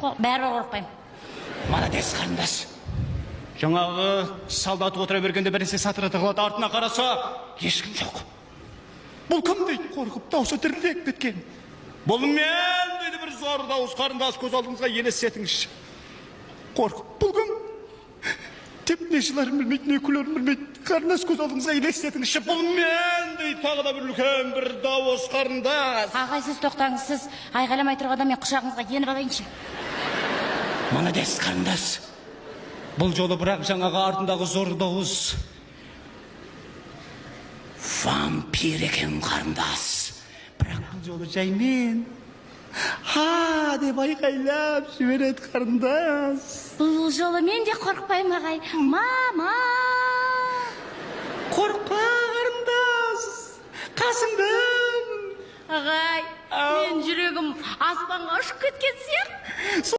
Бәрібір қорықпаймын. Молодец, қарындас. Жаңағы солдат отыра бергенде бірнәрсе сатыр ете қалады. Артына қараса, ешкім жоқ. Бұл кім дейді, қорқып, даусы дірілдеп кеткен. Бұл мен дейді бір зор дауыс, қарындас, көз алдыңызға елестетіңізші. Қорқып, бұл кім деп не жыларын білмейді, не күлерін білмейді. Қарындас, көз алдыңызға елестетіңізші. Бұл мен дейді тағы да бір үлкен бір дауыс, қарындас. Ағай, сіз тоқтаңыз, сіз айғайламай тұрғанда мен құшағыңызға еніп алайыншы. Молодец, қарындас. Бұл жолы бірақ жаңағы артындағы зор дауыс вампир екен, қарындас. Бірақ бұл жолы жаймен ха деп айқайлап жібереді, қарындас. Бұл жолы мен де қорықпаймын, ағай. Мама! Қорықпа, қарындас, қасыңдамын. Ағай, мен жүрегім аспанға ұшып кеткен сияқты.